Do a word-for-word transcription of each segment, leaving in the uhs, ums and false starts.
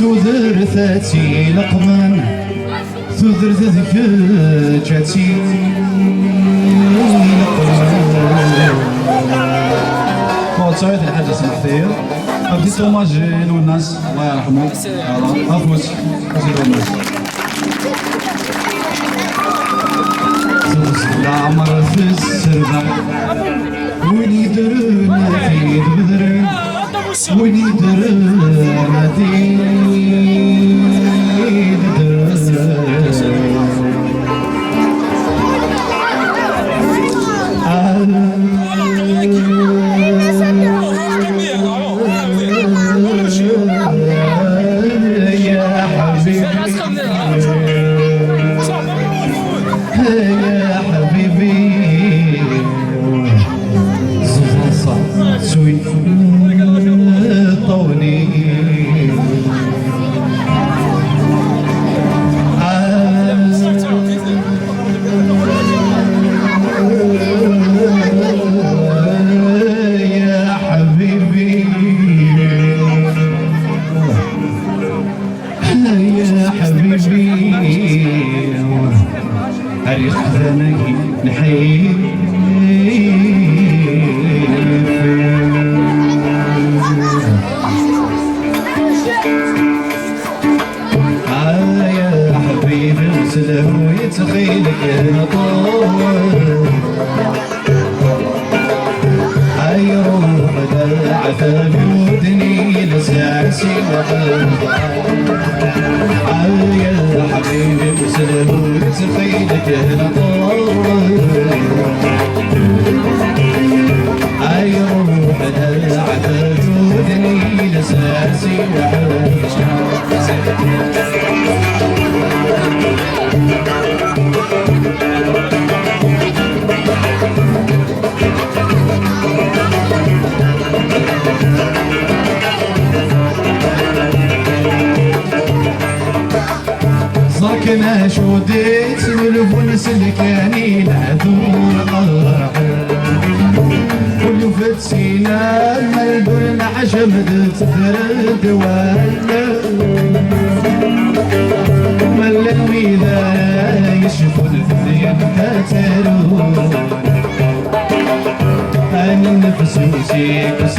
Tudert ad tt-ileqqmen, tudert d kečč ad tt-ileqqmen. Bon, ttɛiḍ lḥaǧa, smaḥt-iyi. Un petit hommage i Lwennas, Allah yerḥmu. Voilà. Afus, afus i Lwennas. Leɛmer f sserba. Win yeddren ad t-id-bedren, win yeddren ad t-id-bedren. Ya ḥbibi. يا حبيبي، زوز نص، سوي طوني. يا حبيبي. يا حبيبي، أريق ذنك نحيف. آه يا حبيبي، وسلهو يتخيلك نطول. أي روح دلعت بودني لساسي وقلبي. أي يا حبيبي مسلم تخيلك نطول. أي روح دلعت بودني لساسي وقلبي. Ẓer kan acu d-ittnulfun selkan i leɛdur qerḥen. Ur yufa-d sina ma lbur neḥcem d tefrent wal. Ma llan wid ara yecfun f tedyant ad tarun. Ɛni nnefs-is ikes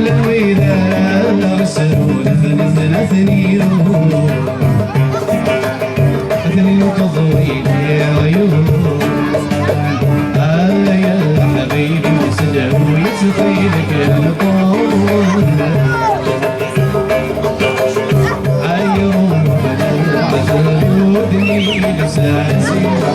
llan wid ara yesrun, ad ten-, ad ten-, ad ten-irun. Ad ten-inqeḍ wid iɣyun. Ay a lḥbib, iselhu yettxil-k lṭul. Ay ruḥ, ay ruḥ, ay ruḥ.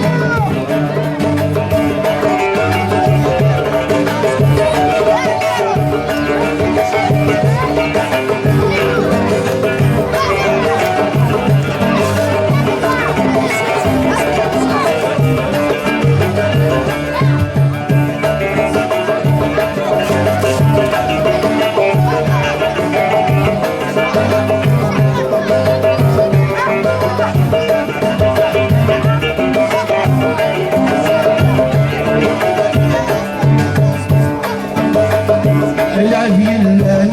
Lɛeb yellan,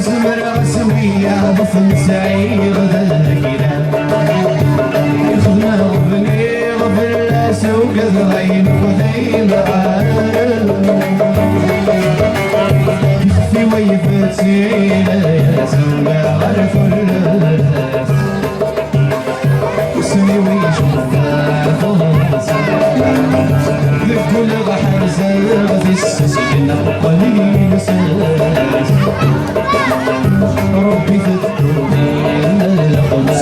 zemreɣ s wiyaḍ, ur ten-sɛiɣ d lgirra. Xedmeɣ bniɣ fell-as, ugadeɣ ayen ur d-imɣar. Ixef-iw ayeffet-tt-id, ɣer tullas. Usem-iw yecbeḥ ɣef uḍris. Deg wul ɣer ḥerzeɣ tissas, yenna qeqqel i lsas. Ṛebbi teddun lxems.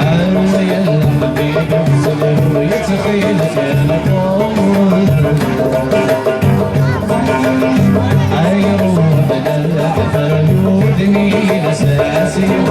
Ɛawed ya lḥbib, selhu yettxil kan ṭul. Ay ruḥ d lɛefra, yudni lsas-iw.